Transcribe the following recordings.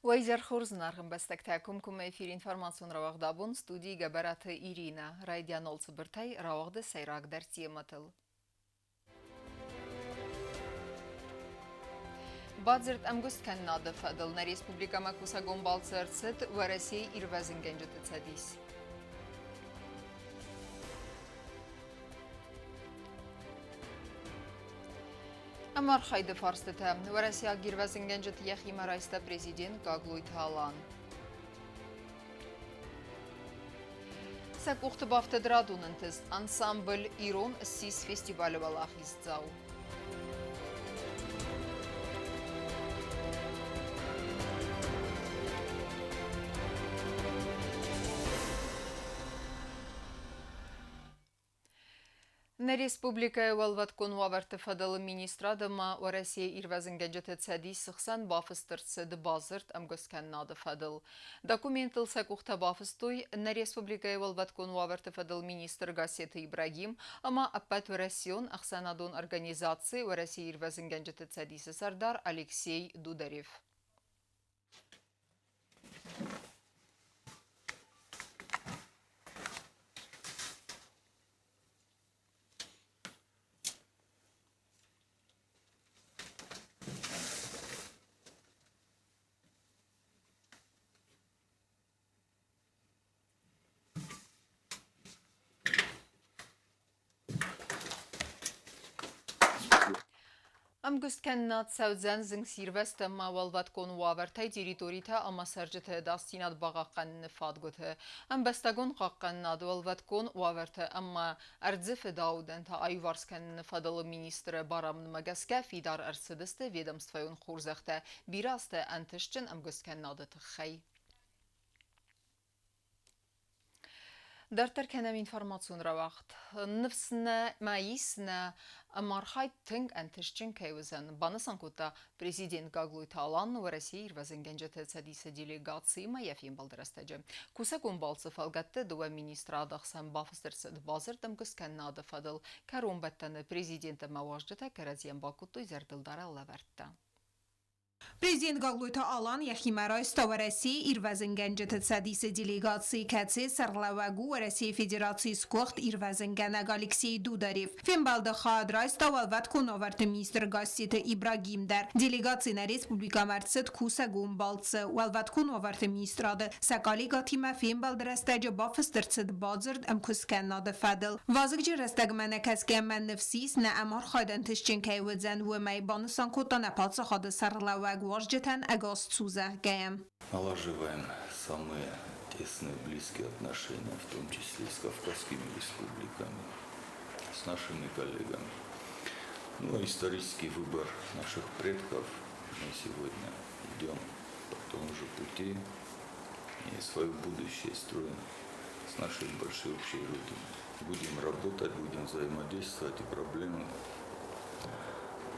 Уӕ изӕр хорз, зынаргъ ӕмбӕстӕгтӕ! Комкоммӕ эфиры информацион рауагъд абон студийы Гӕбӕраты Иринӕ. Райдиан цыбыртӕй рауагъды сӕйрагдӕр темӕтыл. Бадзырд ӕмгуысткӕнынады фӕдыл нӕ республикӕмӕ кусӕгон балцы ӕрцыд Уӕрӕсейы ирвӕзынгӕнджыты цӕдис. Ӕмархайды фарстытӕ уӕрӕсейаг ирвӕзынгӕнджыты йӕхимӕ райста президент Гаглойты Алан. Сӕ къухты бафтыд радон ӕнтыст ансамбль «Ирон» ссис фестивалы уӕлахиздзау. Нӕ республикӕйы Уӕлвӕткон уавӕрты фӕдыл министрад ӕмӕ Уӕрӕсейы ирвӕзынгӕнджыты Цӕдисы хсӕн бафыст ӕрцыд бадзырд ӕмгуысткӕнынады фӕдыл. Документыл сӕ къухтӕ бафыстой нӕ республикӕйы Уӕлвӕткон уавӕрты фӕдыл министр Гассеты Ибрагим ӕмӕ Ӕппӕтуӕрӕсеон ӕхсӕнадон организаци Уӕрӕсейы ирвӕзынгӕнджыты Цӕдисы сӕрдар Алексей Дударев. Ӕмгуысткӕнынад цӕудзӕн зынгсирвӕзт ӕмӕ уӕлвӕткон уавӕртӕй территоритӕ ӕмӕ цӕрджыты ӕдасдзинад бахъахъхъӕныны фадгуыты. Ӕмбӕстагон хъахъхъӕнынад уӕлвӕткон уавӕртӕ ӕмӕ ӕрдзы фыдаудӕнтӕ аиуварс кӕныны фӕдыл министры барамындмӕ гӕсгӕ фидар ӕрцыдысты ведомствӕйон хорзӕхтӕ бирӕ азты ӕнтыстджын ӕмгуысткӕнынады тыххӕй. Дарддӕр кӕнӕм информацион рауагъд. Ныфс нӕ ма ис, нӕ ӕмархайд тынг ӕнтыстджын кӕй уыдзӕн, банысан кодта президент Гаглойты Алан Уӕрӕсейы ирвӕзынгӕнджыты цӕдисы делегациимӕ йӕ фембӕлды рӕстӕджы. Кусӕгон балцы фӕлгӕтты дыууӕ министрады ӕхсӕн бафыст ӕрцыд бадзырд ӕмгуысткӕнынады фӕдыл. Кӕронбӕттӕны президент ӕмӕ уазджытӕ кӕрӕдзийӕн бакодтой зӕрдылдарӕн лӕвӕрттӕ. Президент Гаглойты Алан йӕхимӕ райста Уӕрӕсейы ирвӕзынгӕнджыты цӕдисы делегацийы, кӕцыйы сӕргълӕууӕг у Уӕрӕсейы Федерацийы сгуыхт ирвӕзынгӕнӕг Алексей Дударев. Фембӕлды хайад райста уӕлвӕткон уавӕрты министр Гасситы Ибрагим дӕр. Делегаци нӕ республикӕмӕ ӕрцыд кусӕгон балцы. Уӕлвӕткон уавӕрты министрады сӕ коллегӕтимӕ фембӕлды рӕстӕджы бафыст ӕрцыд бадзырд ӕмкуысткӕнынады фӕдыл. Вазыгджын рӕстӕгмӕ нӕ кӕсгӕ мӕ ныфс ис, нӕ ӕмархайд ӕнтыстджын кӕй уыдзӕн, уымӕй, банысан кодта нӕ паддзахады сӕргълӕууӕг уазджытӕн ӕгас цу, зӕгъгӕ. Налаживаем самые тесные, близкие отношения, в том числе с Кавказскими республиками, с нашими коллегами. Ну, а исторический выбор наших предков мы сегодня идем по тому же пути и свое будущее строим с нашей большой общей Родиной. Будем работать, будем взаимодействовать, и проблемы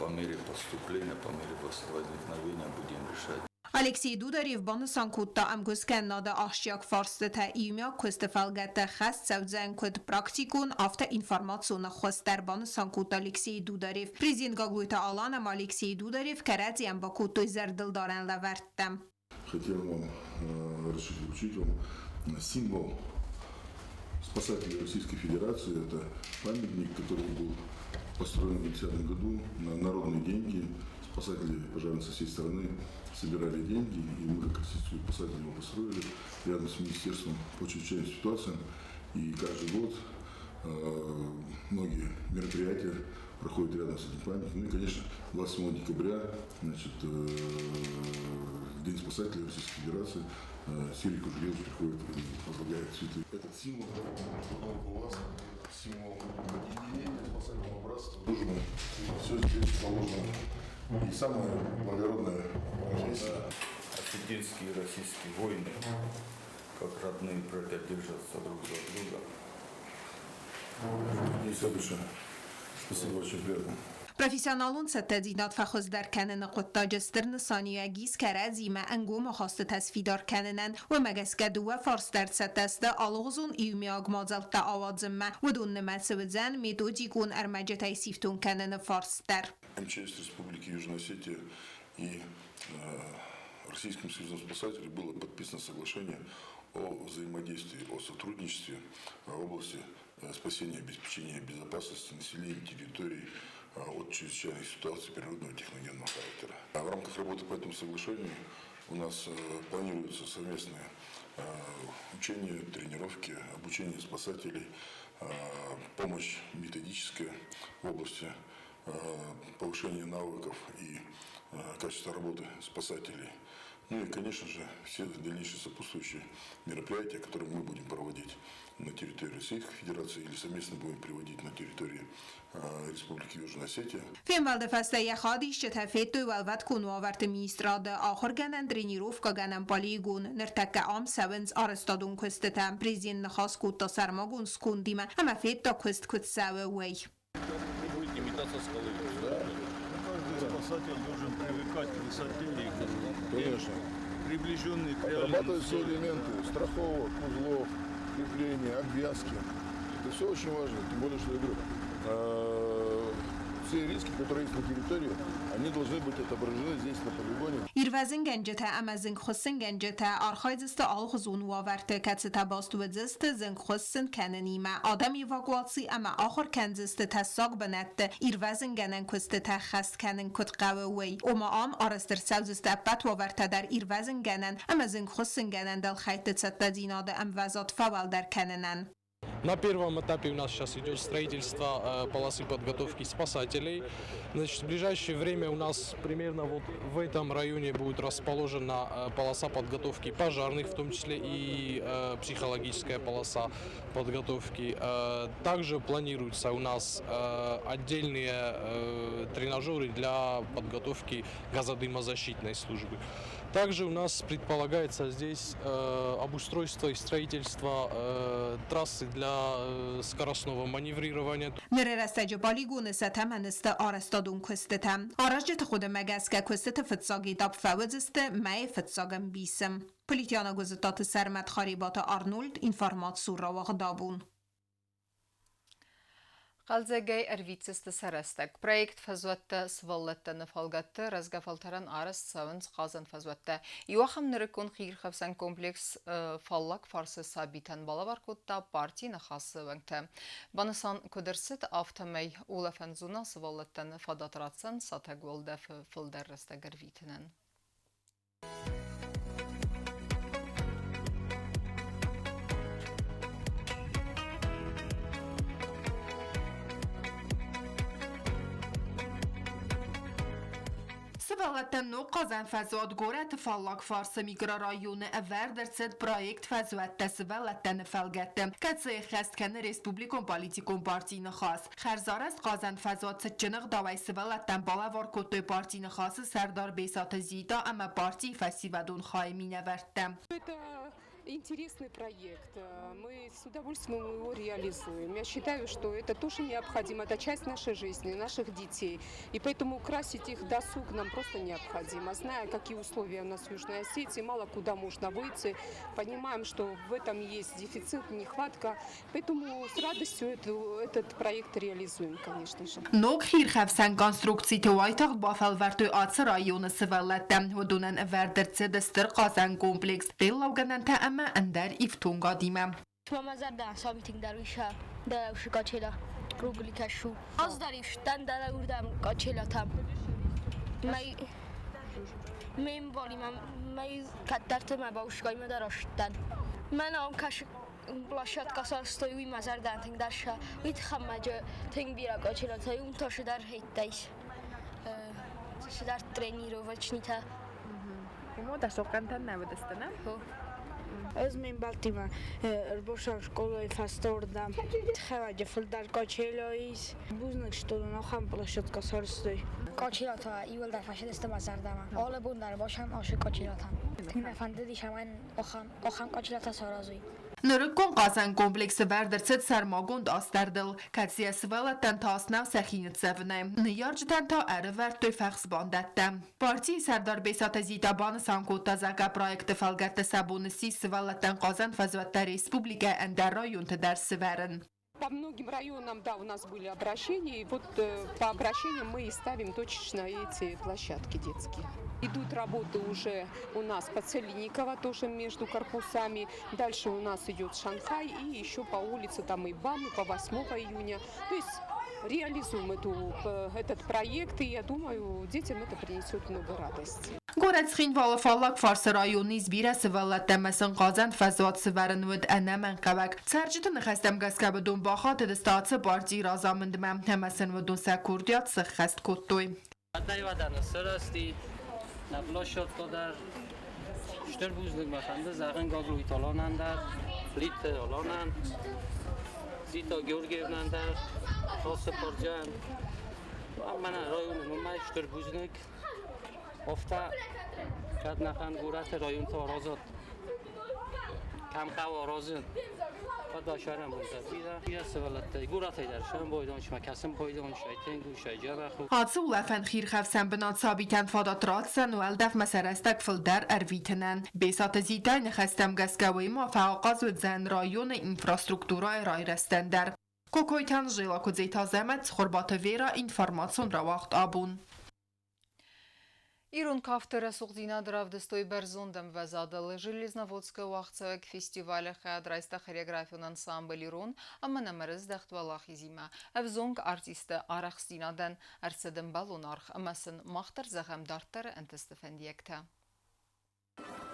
по мере поступления, по мере возникновения будем решать. Алексей Дударев банысан кодта, ӕмгуысткӕнынады ахсджиаг фарстытӕ иумиаг куысты фӕлгӕтты хӕс цӕудзӕн куыд практикон, афтӕ информацион ӕххуыс дӕр, банысан кодта Алексей Дударев. Президент Гаглойты Алан ӕмӕ Алексей Дударев кӕрӕдзийӕн бакодтой зӕрдылдарӕн лӕвӕрттӕ. Хотел вам решить вручить вам символ спасателей Российской Федерации. Это памятник, который был построен в 2010 году на народные деньги. Спасатели пожарные со всей страны собирали деньги, и мы, как российские спасатели, его построили рядом с Министерством по чрезвычайным ситуациям. И каждый год многие мероприятия проходят рядом с этим памятником. Ну и, конечно, 27 декабря, значит, День спасателей Российской Федерации, Сергей Кужелевич приходит и возлагает цветы. Этот символ, у вас символ объединения, спасательного братства, дружбы. Все здесь положено. И самая благородная профессия. Осетинские и российские войны, как родные братья, держатся друг за друга. Спасибо большое. Спасибо, очень приятно. Профессионалон цӕттӕдзинад фӕхуыздӕр кӕныны хъуыддаджы стыр нысаниуӕг ис кӕрӕдзимӕ ӕнгом ахастытӕ сфидар кӕнынӕн. Уымӕ гӕсгӕ дыууӕ фарс дӕр цӕттӕ сты алыгъуызон иумиаг мадзӕлттӕ ауадзынмӕ. Уыдон нымӕцы уыдзӕн методикон ӕрмӕджытӕй сифтонг кӕныны фарст дӕр. МЧС Республики Южная Осетия и Российским союзом спасателей было подписано соглашение о взаимодействии, о сотрудничестве в области спасения и обеспечения безопасности населения территорий от чрезвычайных ситуаций природного и техногенного характера. А в рамках работы по этому соглашению у нас планируются совместные учения, тренировки, обучение спасателей, помощь методическая в области повышения навыков и качества работы спасателей. Ну и, конечно же, все дальнейшие сопутствующие мероприятия, которые мы будем проводить на территории Российской Федерации или совместно будем проводить на территории Республики Южная Осетия. Фембӕлды фӕстӕ йӕ хайадисджытӕ федтой Уӕлвӕткон уавӕрты министрады ахуыргӕнӕн тренировкӕгӕнӕн полигон. Ныртӕккӕ ам цӕуынц арӕзтадон куыстытӕ. Президент ныхас кодта сӕрмагонд скондимӕ ӕмӕ федта куыст куыд цӕуы, уый. Не будет имитация скалы. Да. Каждый спасатель должен привыкать к высоте и Конечно. приближенный к реальным Отрабатывать все элементы страховок, узлов, крепления, обвязки. Это все очень важно, тем более, что я говорю, все риски, которые есть на территории, они должны быть отображены здесь, на полигоне. Ирвӕзынгӕнджытӕ ӕмӕ зынгхуыссынгӕнджытӕ архайдзысты алыхуызон уавӕрты, кӕцытӕ баст уыдзысты зынгхуыссын кӕнынимӕ, адӕм эвакуаци ӕмӕ ахуыр кӕндзысты тӕссаг бынӕтты ирвӕзынгӕнӕн куыстытӕ ххӕст кӕнын куыд хъӕуы, уый. Ома ам арӕзт ӕрцӕудзысты ӕппӕт уавӕртӕ дӕр ирвӕзынгӕнӕн ӕмӕ зынгхуыссынгӕнӕн дӕлхӕйтты цӕттӕдзинады ӕмвӕзад фӕуӕлдӕр кӕнынӕн. На первом этапе у нас сейчас идет строительство полосы подготовки спасателей. Значит, в ближайшее время у нас примерно вот в этом районе будет расположена полоса подготовки пожарных, в том числе и психологическая полоса подготовки. Также планируются у нас отдельные тренажеры для подготовки газодымозащитной службы. Также у нас предполагается здесь обустройство и строительство трассы для скоростного маневрирования. Ныры рӕстӕджы полигоны сӕ тӕмӕны сты арӕзтадон куыстытӕ. Аразджыты хъуыдымӕ гӕсгӕ куыстыты фыццаг этап фӕуыдзысты мӕйы фыццаг ӕмбисы. Политиана Гуызытаты Сӕрмӕт Харебаты Арнольд, информацион рауагъдабон. Хъӕлдзӕгӕй ӕрвитдзысты сӕ рӕстӕг. Проект фӕзуӕттӕ сывӕллӕттӕн фӕлгӕтты рӕзгӕ фӕлтӕрӕн арӕзт цӕуынц хъазӕн фӕзуӕттӕ. Иу ахӕм нырыккон хиирхӕфсӕн комплекс фаллаг фарсы сабитӕн балӕвар кодта партийы Ныхасы уӕнгтӕ. Банысан куыд ӕрцыд, афтӕмӕй улӕфӕн зона сывӕллӕттӕн фадат ратдзӕн сатӕг уӕлдӕфы фылдӕр рӕстӕг ӕрвитынӕн. Сывӕллӕттӕн ног хъазӕн фӕзуат горӕты фаллаг фарсы микрорайоны ӕвӕрд ӕрцыд проект Фӕзуӕттӕ сывӕллӕттӕн-ы фӕлгӕтты, кӕцы ӕххӕст кӕны республикон политикон партийы Ныхас. Хӕрзарӕзт хъазӕн фӕзуат цытджын ӕгъдауӕй сывӕллӕттӕн балӕвар кодтой парти Ныхасы сӕрдар Бесаты Зита ӕмӕ партийы фӕсивӕдон хайы минӕвӕрттӕ. Это интересный проект. Мы с удовольствием его реализуем. Я считаю, что это тоже необходимо. Это часть нашей жизни, наших детей. И поэтому украсить их досуг нам просто необходимо. Зная, какие условия у нас в Южной Осетии, мало куда можно выйти, понимаем, что в этом есть дефицит, нехватка. Поэтому с радостью этот проект реализуем, конечно же. Ног хиирхӕфсӕн конструкциты уайтагъд бафӕлвӕрдтой ацы районы сывӕллӕттӕ. Уыдонӕн ӕвӕрд ӕрцыд стыр хъазӕн комплекс, хъеллаугӕнӕнтӕ ӕмӕ ӕндӕр ифтонгадимӕ. Мама зӕрдӕ сабитинг иса дӕлӕусы качела круглика шу. Аздӕр ис дӕн дӕлӕуырдӕм качелатӕм. Мӕй ме мбалимӕ мӕй кӕддӕрты мӕ баушкаймӕ дӕр астдӕн. Мӕн ам кӕсы площадка сарӕзтой, уый мӕ зӕрдӕн тынгдӕр сӕ уый тыххӕн мӕ тынг бирӕ качелатӕ уым та цыдӕр хӕйттӕ ис. Цыдӕр тренировочнитӕ. Уымӕ сохъхъантӕн нӕ уыдысты, нӕ? Ӕз ме мбӕлттимӕ ӕрбосӕг скъолайы фӕстӕ уырдӕм. Тыхӕвӕджы фылдӕр качело ис. Бузныг, что нын ахӕм площадка сарӕзтой. Качелатӕ иуылдӕр фӕцыдысты мӕ зӕрдӕмӕ. Алы бон дӕр басӕм ацы качелатӕм. Тынг мӕ фӕндыдис ӕмӕ ахӕм качелатӕ саразой. Нырыккон хъазӕн комплексы вӕрд ӕрцыд сӕрмагонд астӕрдыл, кӕцыйӕ сывӕллӕттӕн тас нӕу сӕхи ныццӕвынӕй, ныййарджытӕн та ӕрывӕрдтой фӕхсбандӕттӕ. Партийы сӕрдар Бесаты Зита банысан кодта, зӕгъгӕ, проекты фӕлгӕтты сӕ бон ссис сывӕллӕттӕн хъазӕн фӕзуӕттӕ республикӕйы ӕндӕр районты дӕр сывӕрын. По многим районам, да, у нас были обращения, и вот по обращениям мы и ставим точечно эти площадки детские. Идут работы уже у нас по Целинникова, тоже между корпусами. Дальше у нас идет Шанхай и еще по улице там и БАМ, и по 8 июня. То есть реализуем этот проект, и я думаю, детям это принесет много радости. Горӕт Цхинвалы фаллаг фарсы районы ис бирӕ сывӕллӕттӕ ӕмӕ сын хъазӕн фӕзуат сывӕрын уыд ӕнӕмӕнгхъӕуӕг. Цӕрджыты ныхӕстӕм гӕсгӕ уыдон бахатыдысты ацы партийы разамындмӕ ӕмӕ сын уыдон сӕ курдиат сӕххӕст кодтой. Аивадӕн сырӕзти нӕ площадка дӕр. Стыр бузныг мӕ фӕнды зӕгъын Гаглойты Аланӕн дӕр, Плиты Аланӕн, Зита Георгиевнӕн дӕр, ацы партийӕн. Мӕнӕ районы номӕй стыр бузныг. Афтӕ кӕд нӕхъӕн горӕты районты аразат, кӕм хъӕуы аразын, уӕд асарӕн бонтӕ бирӕ. Бирӕ сывӕллӕттӕй горӕтӕй дӕр сӕм байдон, ма кӕсын байдон, сӕ тынг у, сӕ дзӕбӕх у. Ацы улӕфӕн хирхӕфсӕн бынат сабитӕн фадат ратдзӕн уӕлдӕфмӕ сӕ рӕстӕг фылдӕр ӕрвитынӕн. Бесаты Зитӕйы ныхӕстӕм гӕсгӕ уый ма фӕахъаз уыдзӕн районы инфраструктурӕйы райрӕзтӕн дӕр. Кокойты Анжела, Куыдзеты Азӕмӕт, Цхуырбаты Вера, информацион рауагъд абон. Ирон кафты рӕсугъддзинад равдыстой бӕрзонд ӕмвӕзадыл. Железноводскы уагъдцӕуӕг фестивалы хайад райста хореографион ансамбль «Ирон» ӕмӕ нӕм ӕрыздӕхт уӕлахизимӕ. Ӕвзонг артисты арӕхстдзинадӕн ӕрцыд ӕмбӕлон аргъ ӕмӕ сын мах дӕр зӕгъӕм дарддӕры ӕнтысты фӕндиӕгтӕ.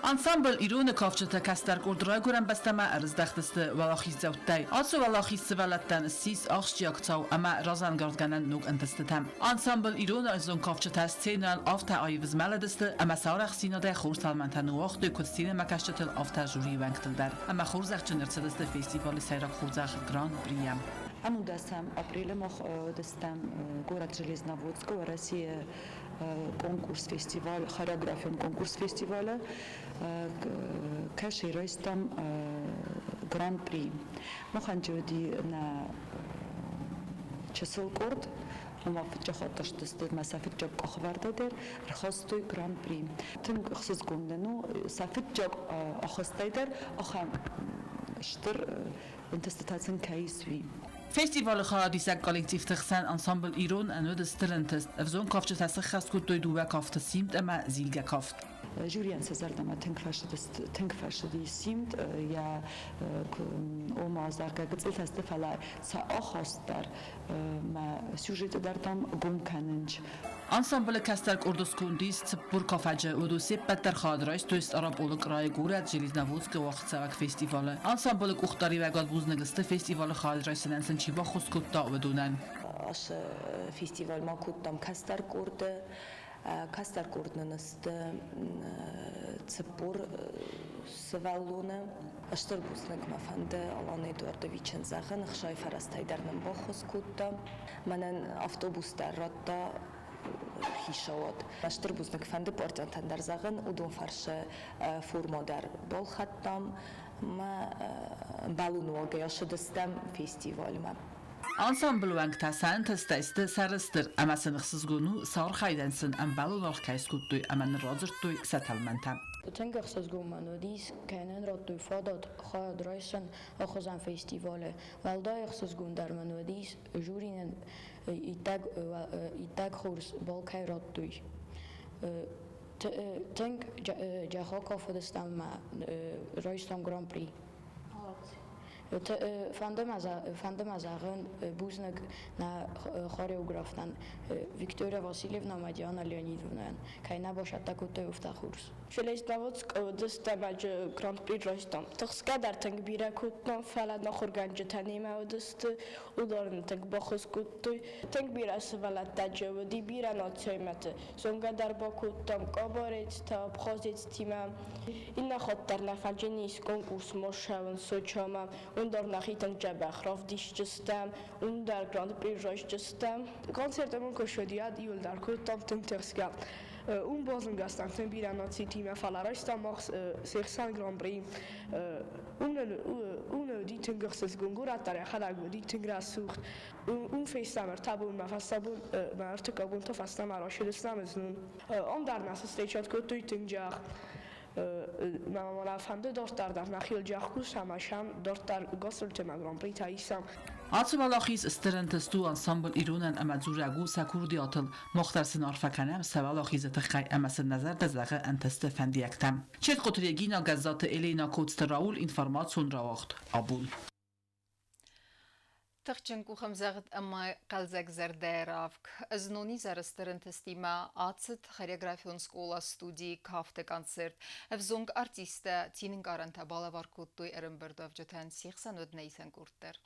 Ансамбль «Ирон-ы» кафджытӕ кӕстӕр къорд райгуырӕн бӕстӕмӕ ӕрыздӕхтысты уӕлахиздзӕуттӕй. Ацы уӕлахиз сывӕллӕттӕн ссис ахсджиаг цау ӕмӕ разӕнгардгӕнӕн ног ӕнтыстытӕм. Ансамбль «Ирон-ы» ӕрдзон кафджытӕ сценӕйыл афтӕ аив змӕлыдысты, ӕмӕ сӕ арӕхстдзинадӕй хорз тӕлмӕнтӕ ныууагътой куыд сценӕмӕкӕсджытыл, афтӕ жюрийы уӕнгтыл дӕр. Ӕмӕ хорзӕхджын ӕрцыдысты фестивалы сӕйраг хорзӕх Гран-прийӕ. Ӕнудӕсӕм апрелы мах уыдыстӕм горӕт Железноводскы Уӕрӕсейы конкурс-фестиваль, хореографион конкурс-фестивалы кӕсӕй райстам гран-при. Махӕн уыди нӕ чысыл къорд, ома фыццаг хатт сты мӕ сӕ фыццаг къахвӕрдӕ дӕр ӕрхастой гран-при. Тынг ӕхсызгон нын у, сӕ фыццаг ахастӕй дӕр ахӕм стыр ӕнтыстытӕ сын кӕй ис, уый. Фестивалы хайадисӕг коллективты хсӕн ансамбль «Ирон» ӕнуд стыр ӕнтыст. Ӕвзонг кафджытӕ сыххӕст кодтой дыууӕ кафты симд ӕмӕ зилгӕ кафт. Жюрийӕн сӕ зӕрдӕмӕ тынг фӕцыди симд, йӕ ома, зӕгъгӕ, гыццылтӕ сты, фӕлӕ сӕ ахаст дӕр мӕ сюжеты дӕр там гом кӕнынц. Ансамблы кӕстӕр къорды сконд ис 40 кафӕджы. Уыдон се ппӕт дӕр хайад райстой Стъараполы крайы горӕт Железноводскы уагъдцӕуӕг фестивалы. Ансамблы къухдариуӕгад бузныг сты фестивалы хайад райсынӕн сын чи баххуыс кодта, уыдонӕн. Ацы фестивальмӕ кодтам кӕстӕр къорды. Кӕстӕр къорд нын сты 40 сывӕллоны. Стыр бузныг мӕ фӕнды Алан Эдуардовичӕн зӕгъын, ӕхсай фӕрӕзтӕй дӕр нын баххуыс кодта. Мӕнӕн автобус дӕр радта хицауад. Стыр бузныг фӕнды партиантӕн дӕр зӕгъын, уыдон фӕрцы форма дӕр балхӕдтам мӕ бӕлонуагӕй ацыдыстӕм фестивальмӕ. Ансамблы уӕнгтӕ сӕ ӕнтыстӕй сты сӕрыстыр ӕмӕ сын ӕхсызгон у, сӕ архайдӕн сын ӕмбӕлон аргъ кӕй скодтой ӕмӕ нын радзырдтой сӕ тӕлмӕнтӕ. Тынг ӕхсызгон мын уыдис, кӕй нын радтой фадат хайад райсын ахуызӕн фестивалы. Уӕлдай ӕхсызгондӕр мын уыдис, жюри нын иттӕг хорз бал кӕй радтой. Тынг джахо кафыдыстӕм ӕмӕ райстам гран-при. Фӕнды мӕ зӕгъын бузныг нӕ хореографтӕн Виктория Васильевна ӕмӕ Диана Леонидовнайӕн, кӕй нӕ басӕттӕ кодтой уфтӕ хорз. Железноводск уыдыстӕм гран-при райстам. Тыхсгӕ дӕр тынг бирӕ кодтам, фӕлӕ нӕ ахуыргӕнджытӕ немӕ уыдысты, уыдон тынг баххуыс кодтой. Тынг бирӕ сывӕллӕттӕ уыди бирӕ нациимӕты. Зонгӕ дӕр бакодтам къабарецтӕ, абхазецтимӕ. Иннӕ хатт дӕр нӕ фӕджынис конкурс Мошӕвын Сочамӕ. Уым дӕр нӕхи тынг дзӕбӕх равдисдзыстӕм, уым дӕр гран-при райсдзыстӕм. Концерт ӕмӕ куы иуылдӕр кодтам тынг тыхсгӕ. Уым базонгӕ стӕм бирӕ нацитимӕ, фӕлӕ райстам мах се хсӕн гран-при. Уым нын уыди тынг ӕхсызгон, горӕт дӕр йӕхӕдӕг уыди тынг рӕсугъд. Уым фестӕм ӕртӕ бонмӕ, фӕстӕ бон мӕ ӕртыккаг бон та фӕстӕмӕ рацыдыстӕм знон. Ам дӕр нӕ встречать кодтой тынг джах. Мӕ мӕ фӕнды дарддӕр дӕр нӕхиуыл джах кусӕм, ӕмӕ сӕм дарддӕр гастрольтӕ ӕмӕ гран-притӕ исӕм. Ацы уӕлахиз стыр ӕнтыст у ансамбль Иронӕн ӕмӕ дзурӕг у сӕ курдиатыл. Мах дӕр сын арфӕ кӕнӕм сӕ уӕлахизы тыххӕй ӕмӕ сын нӕ зӕрдӕ зӕгъы ӕнтысты фӕндиӕгтӕ. Четкъоты Регина, Гӕззаты Элена, Коцты Рауль, информацион рауагъд Абон. Тыхджын къухӕмдзӕгъд ӕмӕ хъӕлдзӕг зӕрдӕйы равг. Знон изӕры стыр ӕнтыстимӕ ацыд хореографион скъола-студийы кафты концерт. Ӕвзонг артисттӕ цинӕнкъарӕнтӕ балӕвар кодтой ӕрӕмбырдуӕвджытӕн се хсӕн уыд нӕ исӕн къорд дӕр.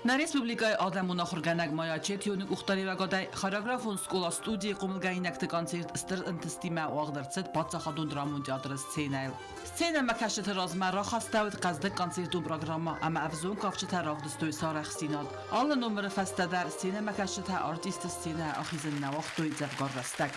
Нӕ республикӕйы адӕмон ахуыргӕнӕг Майя Четионы къухдариуӕгадӕй хореографон скъола-студийы хъомылгӕнинӕгты концерт стыр ӕнтыстимӕ уагъд ӕрцыд паддзахадон драмон театры сценӕйыл. Сценӕмӕкӕсджыты размӕ рахастӕуыд хъӕздыг концертон программӕ ӕмӕ ӕвзонг кафджытӕ равдыстой сӕ арӕхстдзинад. Алы номыры фӕстӕ дӕр сценӕмӕкӕсджытӕ артисты сценӕйӕ ахизын нӕ уагътой дзӕвгар рӕстӕг.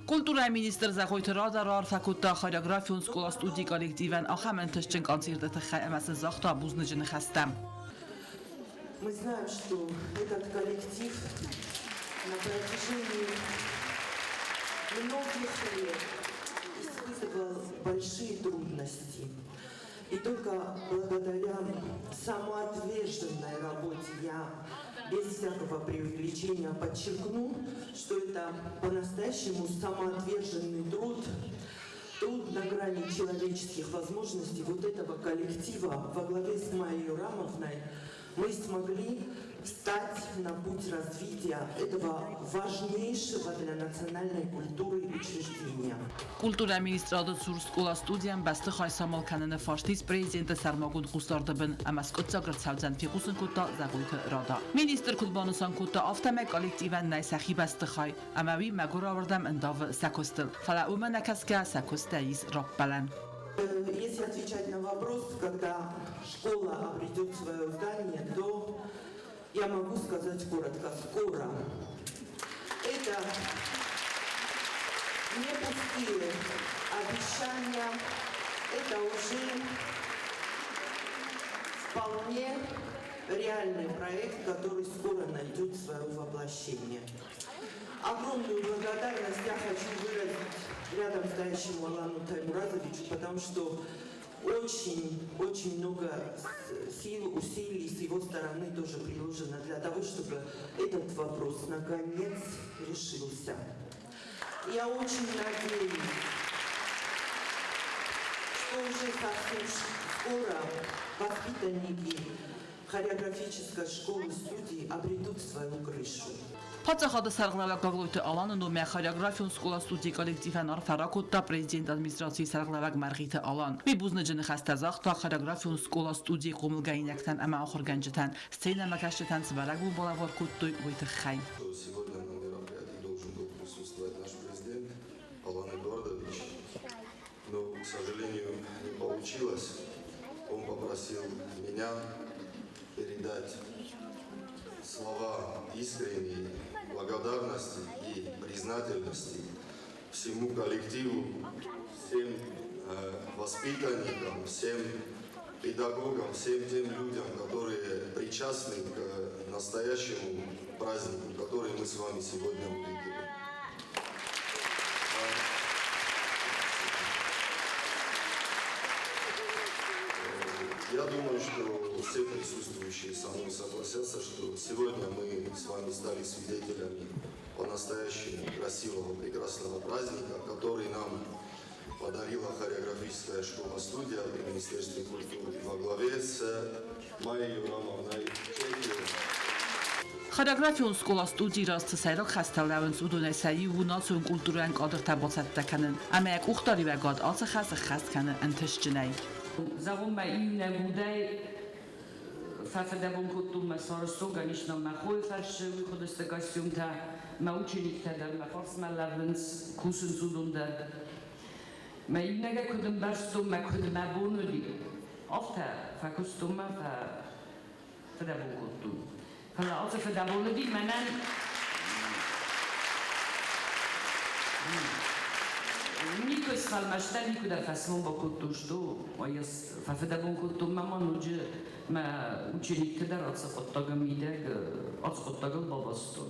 Культурӕйы министр Зӕгъойты Рада раарфӕ кодта хореографион скъола-студийы коллективӕн ахӕм ӕнтыстджын концерты тыххӕй ӕмӕ сын загъта бузныджы ныхӕстӕ. Мы знаем, что этот коллектив на протяжении многих лет испытывал большие трудности. И только благодаря самоотверженной работе я без всякого преувеличения подчеркну, что это по-настоящему самоотверженный труд, труд на грани человеческих возможностей вот этого коллектива во главе с Майей Рамовной мы смогли встать на путь развития этого важнейшего для национальной культуры учреждения. Культурӕйы министрады цур скъола-студийӕн бӕстыхай самал кӕныны фарст ис президенты сӕрмагонд хъусдарды бын ӕмӕ скъуыддзаг ӕрцӕудзӕн, фехъусын кодта Зӕгъойты Рада. Министр куыд банысан кодта, афтӕмӕй коллективӕн нӕй сӕхи бӕстыхай, ӕмӕ уый мӕгуырауырдӕм ӕндавы сӕ куыстыл. Фӕлӕ уымӕ нӕ кӕсгӕ, сӕ куыстӕй ис раппӕлӕн. Если отвечать на вопрос, когда школа обретет свое здание, то я могу сказать коротко, скоро. Это не пустые обещания, это уже вполне реальный проект, который скоро найдет свое воплощение. Огромную благодарность я хочу выразить рядом стоящему Алану Таймуразовичу, потому что очень, очень много сил, усилий с его стороны тоже приложено для того, чтобы этот вопрос наконец решился. Я очень надеюсь, что уже совсем скоро воспитанники хореографической школы-студии обретут свою крышу. Паддзахады сӕргълӕууӕг Гаглойты Аланы номӕй хореографион скъола-студийы коллективӕн арфӕ ракодта президент администрацийы сӕргълӕууӕг Мӕргъиты Алан. Уый бузныджы ныхӕстӕ загъта хореографион скъола-студийы хъомылгӕнинӕгтӕн ӕмӕ ахуыргӕнджытӕн, сценӕмӕкӕсджытӕн цы бӕрӕгбон балӕвар кодтой, уый тыххӕй. Сегодня на мероприятии должен был присутствовать наш президент Алан Эдуардович, но, к сожалению, не получилось. Он попросил меня передать слова искренней благодарности и признательности всему коллективу, всем воспитанникам, всем педагогам, всем тем людям, которые причастны к настоящему празднику, который мы с вами сегодня увидели. Я думаю, что все присутствующие со мной согласятся, что сегодня мы с вами стали свидетелями по-настоящему красивого, прекрасного праздника, который нам подарила хореографическая школа-студия при Министерстве культуры во главе с Майей Юрамовной Четиевой. Хореографион скъола-студийы раз цы сӕйраг хӕстӕ лӕууынц, уыдонӕй сӕ иу у национ культурӕйӕн кадртӕ бацӕттӕ кӕнын ӕмӕ йӕ къухдариуӕгад ацы хӕс ӕххӕст кӕны ӕнтыстджынӕй. Зӕгъун мӕ иунӕг удӕй фӕффидӕбон кодтон мӕ сарӕзтон, ис мӕ хойы фӕрсты уый хуыдысты костюмтӕ, мӕ учениктӕ дӕр мӕ фарсмӕ лӕууынц, кусынц уыдон дӕр. Мӕ иунӕгӕй куыд ӕмбӕрстон, мӕ куыд мӕ бон уыди, афтӕ фӕкуыстон мӕ фыдӕбон кодтон. Фӕлӕ ацы фыдӕбон уыди мӕнӕн. Никуы сфӕлмӕстӕн, никуы дӕр фӕсмон бакодтон, что ӕз фӕфыдӕбон кодтон мӕ ма ноджы мӕ ученикты дӕр ацы хъуыддагы мидӕг ацы хъуыддагыл бабастон.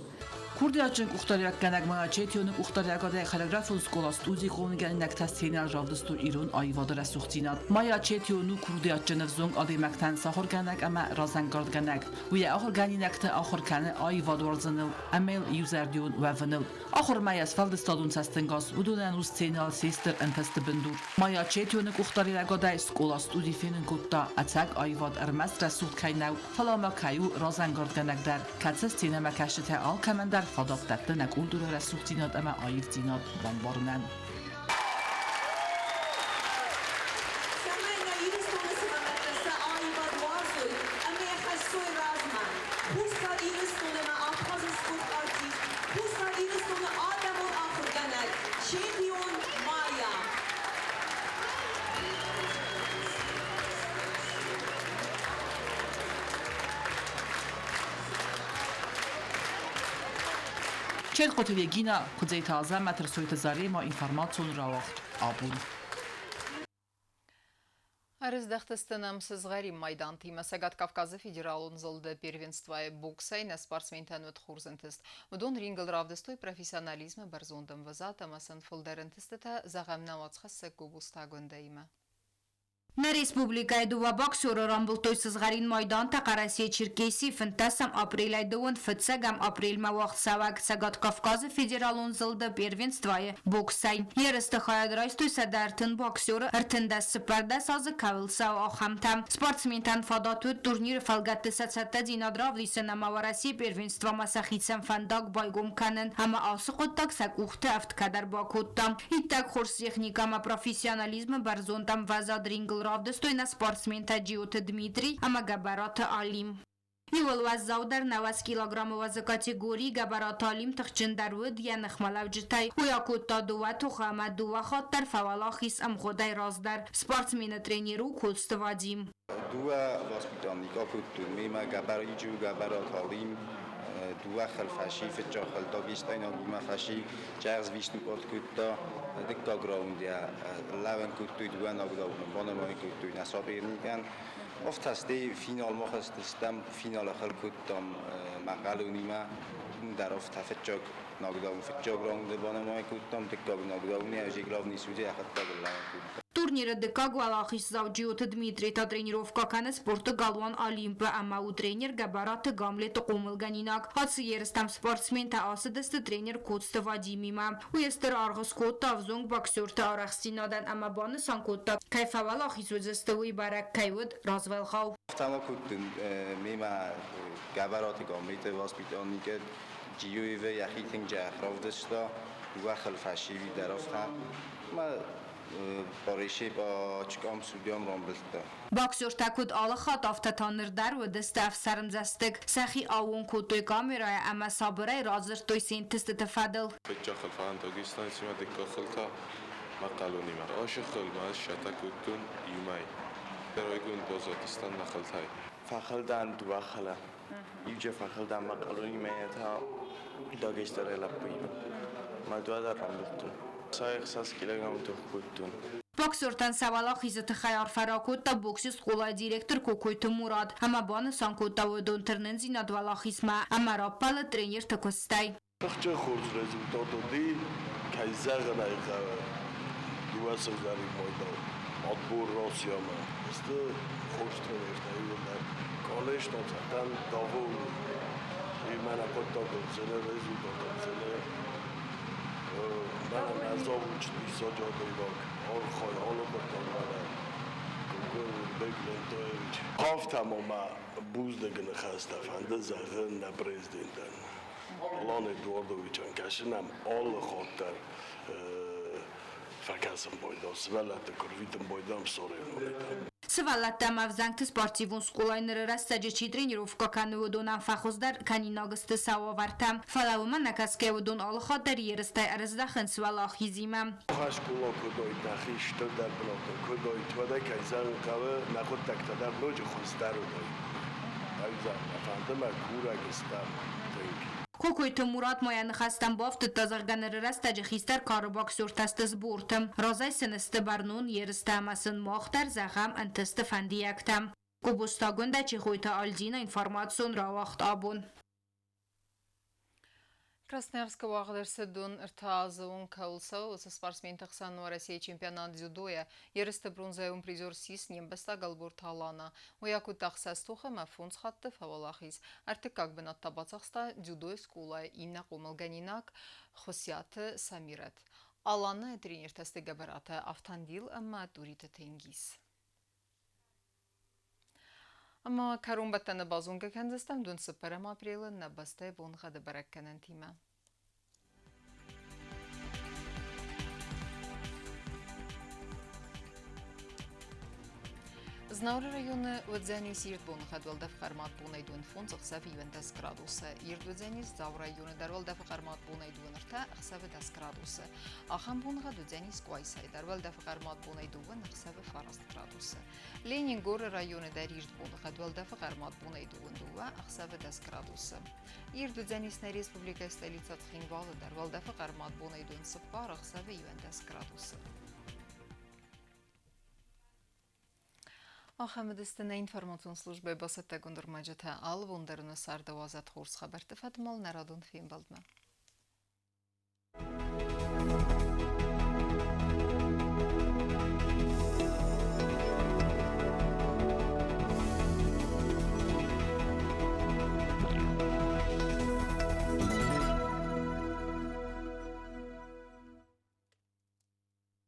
Курдиатджын къухдариуӕггӕнӕг Майя Четионы къухдариуӕгадӕй хореографон скъола-студийы хъомылгӕнинӕгтӕ сценӕйыл равдыстой ирон аивады рӕсугъддзинад. Майя Четион у курдиатджын ӕвзонг адӕймӕгтӕн сахуыргӕнӕг ӕмӕ разӕнгардгӕнӕг. Уый йӕ ахуыргӕнинӕгты ахуыр кӕны аивад уарзыныл ӕмӕ йыл иузӕрдион уӕвыныл. Ахуырмӕ йӕ сфӕлдыстадон цӕстӕнгас уыдонӕн у сценӕйыл се стыр ӕнтысты бындур. Майя Четионы къухдариуӕгадӕй скъола-студи фенын кодта, ӕцӕг аивад ӕрмӕст рӕсугъд кӕй нӕу, фӕлӕ ма кӕй у разӕнгардгӕнӕг дӕр, кӕцы сценӕмӕкӕсджытӕ алкӕмӕн дӕр фадат дӕтты нӕ культурӕ рӕсугъддзинад ӕмӕ аивдзинад бамбарынӕн. Цӕмӕй нӕ Ирыстоны сывӕллӕттӕ сӕ аивад уарзой ӕмӕ йӕ хӕссой размӕ. Хуссар Ирыстон ӕмӕ Абхазы сгуыхт артист, Хуссар Ирыстоны адӕмон ахуыргӕнӕг Четион Майя. Челхъоты Регина, Куыдзеты Азӕмӕт, Ӕрсойты Зарема, информацион рауагъд абон. Ӕрыздӕхтысты нӕм сызгъӕрин майдантимӕ. Цӕгат Кавказы федералон зылды первенствойы боксӕй нӕ спортсментӕн уыд хорз ӕнтыст. Уыдон рингыл равдыстой профессионализмы бӕрзонд ӕмвӕзад ӕмӕ сын фылдӕр ӕнтыстытӕ зӕгъӕм нӕ уацхӕссӕг Гобозты Агуындӕимӕ. Нӕ республикӕйы дыууӕ боксеры рамбылдтой сызгъӕрин майдантӕ Хъӕрӕсе-Черкесийы 15 апрелӕй дыууын фыццӕгӕм апрельмӕ уагъдцӕуӕг Цӕгат Кавказы федералон зылды первенствойы боксӕй. Ерысты хайад райстой 130 боксеры 34 азы кӕуыл цӕуы, ахӕмтӕ. Спортсментӕн фадат уыд турниры фӕлгӕтты сӕ цӕттӕдзинад равдисын ӕмӕ Уӕрӕсейы первенствомӕ сӕхицӕн фӕндаг байгом кӕнын ӕмӕ ацы хъуыддаг сӕ къухты ӕфтгӕ дӕр бакодта. Иттӕг хорз техникӕ ӕмӕ профессионализмы бӕрзонд ӕмвӕзад рингыл равдыстой нӕ спортсментӕ Джиоты Дмитрий ӕмӕ Гӕбӕраты Алим. Иууыл уӕззаудӕр 90 килограммы уӕзы категорийы Гӕбӕраты Алим тыхджындӕр уыд йӕ ныхмӕлӕуджытӕй. Уый акодта дыууӕ тохы ӕмӕ дыууӕ хатт дӕр фӕуӕлахиз ӕмгъуыдӕй раздӕр. Спортсмены тренер у Коцты Вадим. Дыууӕ воспитанник акодтон мемӕ Гӕбӕриджы Гӕбӕраты Алим, дыууӕ хӕл фӕси, фыццаг хӕл дагестайнагимӕ фӕси, чӕгъзвиснукъот кодта, дыккаг раунд йӕ лӕвӕн кодтой дыууӕ нокдауны, банымайын кодтой нӕ соперникӕн. Офтӕстӕй финалмӕ хызтыстӕм, финалы хыл кодтам мӕхъӕлонимӕ, дӕр офтӕ фыццаг нокдаун фыццаг раунды банымайын кодтам, дыккаг нокдауны ӕз главный судья йӕхӕдӕг лӕвӕн кодта. Турниры дыккаг уӕлахиздзау Джиоты Дмитрий та тренировкӕ кӕны спорты галуан Олимп-ы ӕмӕ у тренер Гӕбӕраты Гамлеты хъомылгӕнинаг. Ацы ерыстӕм спортсментӕ ацыдысты тренер Коцты Вадимимӕ. Уый стыр аргъ скодта ӕвзонг боксерты арӕхстдзинадӕн ӕмӕ банысан кодта, кӕй фӕуӕлахиз уыдзысты, уый бӕрӕг кӕй уыд развӕлгъау. Афтӕ кодтон мемӕ Гӕбӕраты Гамлеты воспитанникы Джиоевы йӕхи тынг джӕх равдыста, дыууӕ фӕсивӕд дӕр афтӕ. Парижы очкам судьям рамбылдта. Боксертӕ куыд алы хатт, афтӕ та ныр дӕр уыдысты ӕфсӕрмдзӕстыг. Сӕхи аууон кодтой камерӕйӕ ӕмӕ сабырӕй радзырдтой се нтыстыты фӕдыл. Фыццаг хыл фӕлӕн Дагестанцимӕ, дыккаг хыл та мӕхъӕлонимӕ. Ашы хылмӕ ӕз сӕтӕ кодтон иумӕ. Райгонд баззадыстӕм нӕ хылтӕй. Фӕхылдан дыууӕ хылы. Иуджы фӕхылдан мӕхъӕлонимӕ, та Дагестаны лӕппуимӕ. Мӕ дыууӕ дӕр рамбылдтон. 6 килограмм тох кодтон. Боксертӕн сӕ уӕлахизы тыххӕй арфӕ ракодта боксы скъолайы директор Кокойты Мурат ӕмӕ банысан кодта уыдон тырнындзинад уӕлахизмӕ ӕмӕ раппӕлыд тренерты куыстӕй. Тыхджын хорз результат уыди, кӕй зӕгъын ӕй хъӕуы, дыууӕ сыгъзӕрин майдан отбор Россиямӕ. Сты хорз тренертӕ иууылдӕр. Конечно, цӕттӕн довольны. И мӕнӕ хъуыддагыл зыны, результатыл зыны. Мӕнӕ нӕ завучный диссаджы адӕймаг, архайы алы хъуыддаг мӕнӕ Гугур Лентоевич. Афтӕ ма мӕ бузныгы ныхӕстӕ фӕнды зӕгъын нӕ президентӕн. Алан Эдуардовичӕн кӕсын ӕм алы хатт дӕр фӕкӕсын байдам, сывӕллӕтты куы рвитын байдам соревнованитӕм. Сывӕллӕттӕ ӕмӕ ӕвзӕнгты спортивон скъолайы ныры рӕстӕджы чи тренировкӕ кӕны, уыдонӕн фӕхуыздӕр кӕнинаг сты сӕ уавӕртӕ. Фӕлӕ уымӕ нӕ кӕсгӕ уыдон алы хатт дӕр ерыстӕй ӕрыздӕхынц уӕлахизимӕ. Скъола куыд нӕхи стырдӕр бынаты куыд уӕдӕй кӕй зӕгъын хъӕуы, нӕ хъуыддӕгтӕ дӕр ноджы хуыздӕр уыдаид. Ӕвзӕр, нӕ фӕнды мӕ курӕг стӕм тынг. Кокойты Мурат ма йӕ ныхӕстӕм бафтыдта, зӕгъгӕ, ныры рӕстӕджы хистӕр кары боксертӕ сты сборты. Разӕй сын сты бӕрнон ерыстӕ ӕмӕ сын мах дӕр зӕгъӕм ӕнтысты фӕндиӕгтӕ. Гобозты Агуындӕ, Чехойты Альдина, информацион рауагъд абон. Красноярскы уагъд ӕрцыд ӕртӕазон кӕуыл цӕуы, уыцы спортсменты хсӕн Уӕрӕсейы чемпионат дзюдойӕ. Ерысты бронзӕйон призер ссис не мбӕстаг Ӕлборты Алана. Уый акодта ӕхсӕз тохы ӕмӕ фондз хатты фӕуӕлахиз. Ӕртыккаг бынат та бацахста дзюдойы скъолайы иннӕ хъомылгӕнинаг Хуысиаты Самирӕт. Аланайы тренертӕ сты Гӕбӕраты Автандил ӕмӕ Туриты Тенгиз. Ӕмӕ кӕронбӕттӕны базонгӕ кӕндзыстӕм дун цыппӕрӕм апрелы нӕ бӕстӕйы боныгъӕды бӕрӕггӕнӕнтимӕ. Знауыры районы уыдзӕнис ирд боныхъӕд уӕлдӕф хъӕрмад бонӕй дон фондз, ӕхсӕвы 11 градусы. Ирд уыдзӕнис Дзауы районы дӕр уӕлдӕфы хъӕрмад бонӕй дон ӕртӕ, ӕхсӕвы 10 градусы. Ахӕм боныгъӕд уыдзӕнис Къуайсайы дӕр уӕлдӕфы хъӕрмад бонӕй дыууӕ, ӕхсӕвы фараст градусы. Ленингоры районы дӕр ирд боныхъӕд уӕлдӕфы хъӕрмад бонӕй дыууын дыууӕ, ӕхсӕвы 10 градусы. Ирд уыдзӕнис нӕ республикӕйы столицӕ Цхинвалы дӕр уӕлдӕфы хъӕрмад бонӕй дон цыппар, ӕхсӕвы 11 градусы. Ахӕм уыдысты нӕ информацион службӕйы бацӕттӕгонд ӕрмӕджытӕ. Алы бон дӕр нӕ царды уадзӕд хорз хабӕртты фӕдмал нӕ радон фембӕлдмӕ.